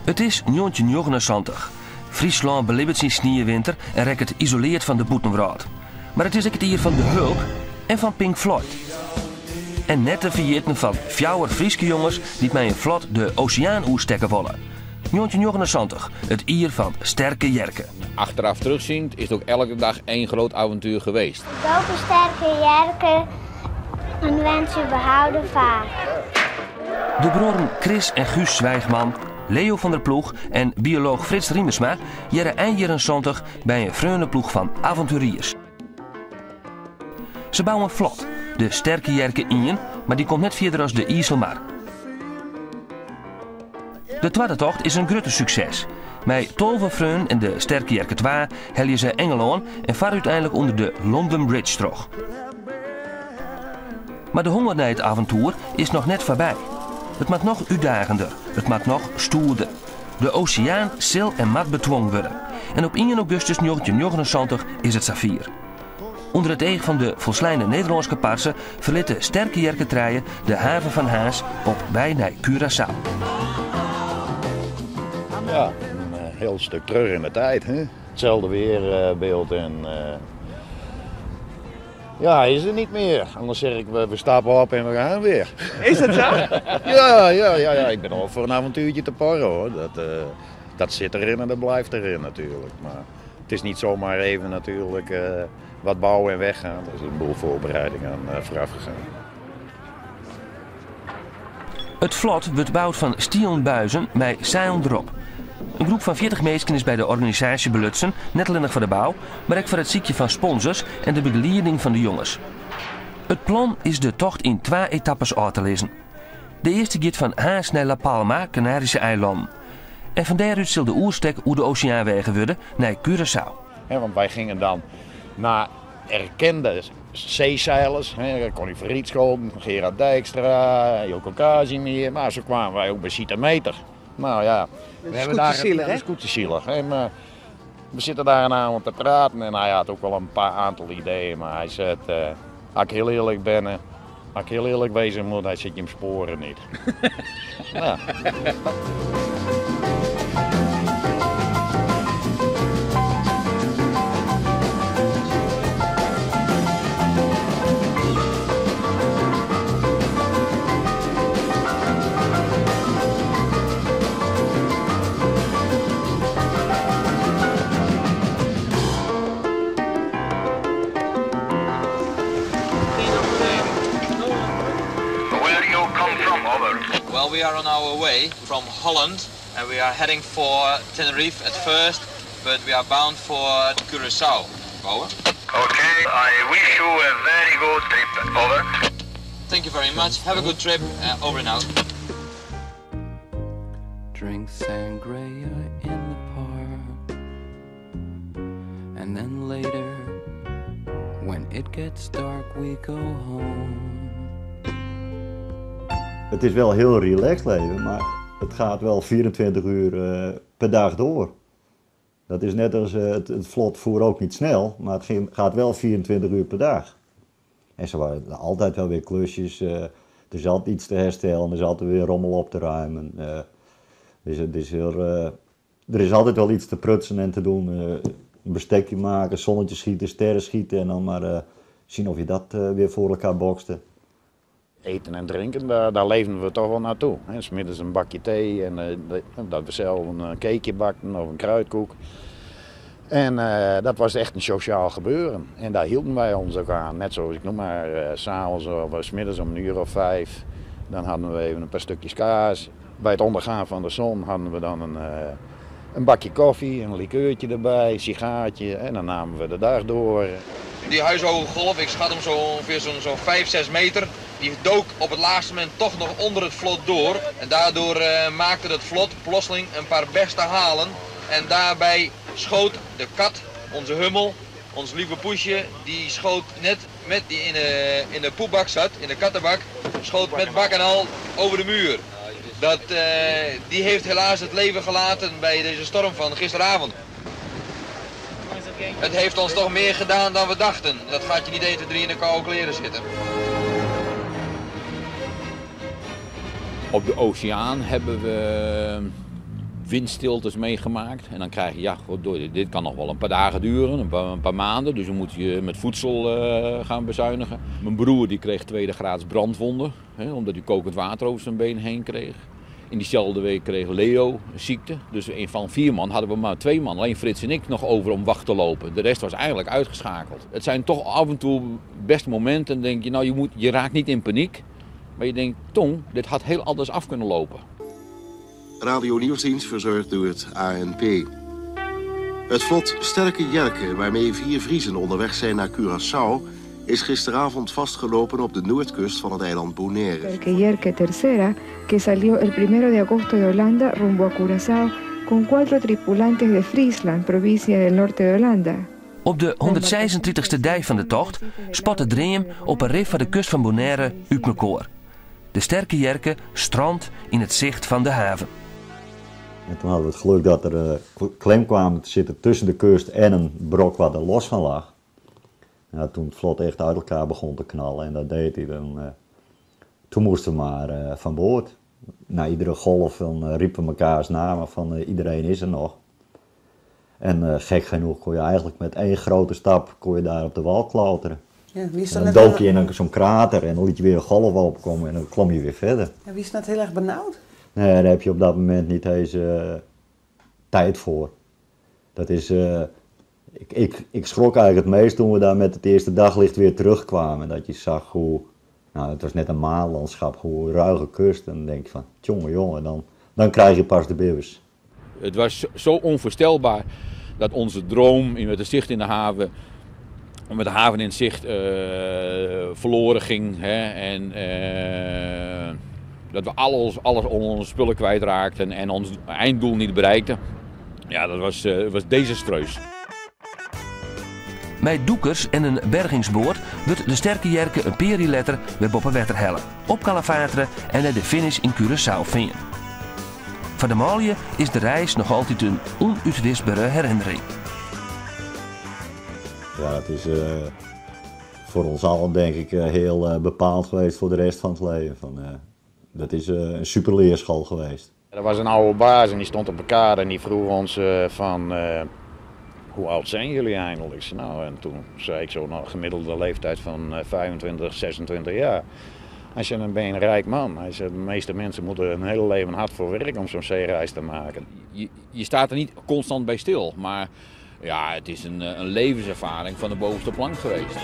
It is 1979. Fryslân belibbet syn sniewinter en rekket isoleard fan de bûtenwrâld. Mar it is ek it jier fan De Hulk en fan Pink Floyd. En net te ferjitten fan fjouwer Fryske jonges dy't mei in flot de oseaan oerstekke wolle. 1979, it jier fan Sterke Jerke. Achteraf terugziend is het ook elke dag één groot avontuur geweest. Dope Sterke Jerke en wens u behouden vaart. De bruorren Chris en Guus Zwijgman, Leo van der Ploeg en biolooch Frits Riemersma hearre ein jierren 70 by in freoneploech fan avonturiers. Se bouwe in flot, de Sterke Jerke ien, mar dy komt net fierder as de Iselmar. De twadde tocht is in grutter sukses. Mei 12 freonen en de Sterke Jerke twa helje se Engelân en farre úteinlik ûnder de London Bridge troch. Mar de honger nei it aventoer is noch net foarby. It moat noch útdagender, it moat noch stoerder. De oseaan sil en moat betwong wurde. En op ien augustus 1979 is it safier. Under it each fan de folsleine Nederlânske parse ferlit de Sterke Jerke trije de haven fan Harns op wei nei Curaçao. Ja, een heel stuk terug in de tijd. Hè? Hetzelfde weerbeeld en ja, hij is er niet meer. Anders zeg ik, we stappen op en we gaan weer. Is dat zo? Ja, ja, ja, ja, ik ben al voor een avontuurtje te porren hoor. Dat zit erin en dat blijft erin natuurlijk. Maar het is niet zomaar even natuurlijk wat bouwen en weggaan. Er is een boel voorbereiding aan vooraf gegaan. It flot wurdt boud fan stielen buizen mei seilen derop. In groep fan 40 minsken is by de organisaasje belutsen, net allinnich foar de bou, mar ek foar it sykjen fan sponsors en de begelieding fan de jonges. It plan is de tocht yn twa etappes ôf te lizzen. De earste giet fan Harns nei La Palma, Kanaryske eilannen. En fan dêrút sil de oerstek oer de oseaan weage wurde nei Curaçao. Hè, want wij gingen dan naar erkende zeezeilers, hè, Conny van Rietschoten, Gerard Dijkstra, Eelco Casimir, maar zo kwamen wij ook bij Sieta Meter. Nou ja, we hebben daar Skûtsjesiler, hè? Een skûtsjesiler, hè, maar we zitten daar een avond te praten en hij had ook wel een paar aantal ideeën, maar hij zei, als ik heel eerlijk ben, als ik heel eerlijk wezen moet, hij zit je hem sporen niet. Ja. Where you come from, over? Well, we are on our way from Holland and we are heading for Tenerife at first, but we are bound for Curaçao. Over. Okay, I wish you a very good trip. Over. Thank you very much. Have a good trip. Over and out. Drink sangria in the park, and then later, when it gets dark, we go home. Het is wel heel relaxed leven, maar het gaat wel 24 uur per dag door. Dat is net als het vlot voer ook niet snel, maar het gaat wel 24 uur per dag. En zo waren er altijd wel weer klusjes, er is altijd iets te herstellen, er is altijd weer rommel op te ruimen. Dus het is heel, er is altijd wel iets te prutsen en te doen. Een bestekje maken, zonnetje schieten, sterren schieten en dan maar zien of je dat weer voor elkaar bokste. Eten en drinken, daar leefden we toch wel naartoe. Hè. 's Middags een bakje thee en dat we zelf een cakeje bakten of een kruidkoek. En dat was echt een sociaal gebeuren. En daar hielden wij ons ook aan. Net zoals ik noem maar, 's avonds of 's middags om een uur of 5. Dan hadden we even een paar stukjes kaas. Bij het ondergaan van de zon hadden we dan een bakje koffie, een likeurtje erbij, een sigaartje en dan namen we de dag door. Die huishoge golf, ik schat hem zo ongeveer zo'n 5, 6 meter, die dook op het laatste moment toch nog onder het vlot door. En daardoor maakte het vlot plotseling een paar beste halen. En daarbij schoot de kat, onze hummel, ons lieve poesje, die schoot net met die in de poepbak zat, in de kattenbak, schoot met bak en al over de muur. Die heeft helaas het leven gelaten bij deze storm van gisteravond. Het heeft ons toch meer gedaan dan we dachten. Dat gaat je niet 1, 2, 3 in de koude kleren zitten. Op de oceaan hebben we Windstiltes meegemaakt. En dan krijg je, ja, dit kan nog wel een paar dagen duren, een paar maanden. Dus dan moet je met voedsel gaan bezuinigen. Mijn broer die kreeg tweede graads brandwonden, hè, omdat hij kokend water over zijn been heen kreeg. In diezelfde week kreeg Leo een ziekte. Dus van 4 man hadden we maar 2 man. Alleen Frits en ik nog over om wacht te lopen. De rest was eigenlijk uitgeschakeld. Het zijn toch af en toe best momenten. Dan denk je, nou, je raakt niet in paniek. Maar je denkt, tong, dit had heel anders af kunnen lopen. Radio Nieuwsdienst verzorgd door het ANP. Het vlot Sterke Jerke, waarmee 4 Friezen onderweg zijn naar Curaçao, is gisteravond vastgelopen op de noordkust van het eiland Bonaire. Sterke Jerke Tercera, que salió el 1 de agosto de Holanda rumbo a Curaçao con 4 tripulantes de Friesland, provincia del norte de Holanda. Op de 126e dag van de tocht spot de Dream op een rif van de kust van Bonaire uit mekaar. De Sterke Jerke strandt in het zicht van de haven. En toen hadden we het geluk dat er klem kwamen te zitten tussen de kust en een brok waar er los van lag. Ja, toen het vlot echt uit elkaar begon te knallen en dat deed hij, dan, toen moesten we maar van boord. Na iedere golf dan riepen we mekaars namen van iedereen is er nog. En gek genoeg kon je eigenlijk met 1 grote stap kon je daar op de wal klauteren. Ja, wie is En dan dan net dook je in zo'n krater en dan liet je weer een golf opkomen en dan klom je weer verder. Ja, wie is net heel erg benauwd? Nee, daar heb je op dat moment niet eens tijd voor. Dat is, ik schrok eigenlijk het meest toen we daar met het eerste daglicht weer terugkwamen. Dat je zag hoe, nou, het was net een maanlandschap, hoe ruige kust. En dan denk je van, tjonge jongen, dan krijg je pas de bibbers. Het was zo onvoorstelbaar dat onze droom met de zicht in de haven, met de haven in zicht, verloren ging. Hè, en dat we alles onze spullen kwijtraakten en ons einddoel niet bereikten. Ja, dat was desastreus. Met doekers en een bergingsboord wordt de Sterke Jerke een periletter weer boppen wetter hellen. Op Kalafateren en naar de finish in Curaçao vinden. Voor de Malië is de reis nog altijd een onuitwisbare herinnering. Ja, het is voor ons allen denk ik heel bepaald geweest voor de rest van het leven. Dat is een superleerschool geweest. Er was een oude baas en die stond op elkaar en die vroeg ons van hoe oud zijn jullie eigenlijk? Ik zei, nou, en toen zei ik zo, nou, gemiddelde leeftijd van 25, 26 jaar. Hij zei, dan ben je een rijk man. Hij zei, de meeste mensen moeten hun hele leven hard voor werken om zo'n zeereis te maken. Je staat er niet constant bij stil, maar het is een levenservaring van de bovenste plank geweest.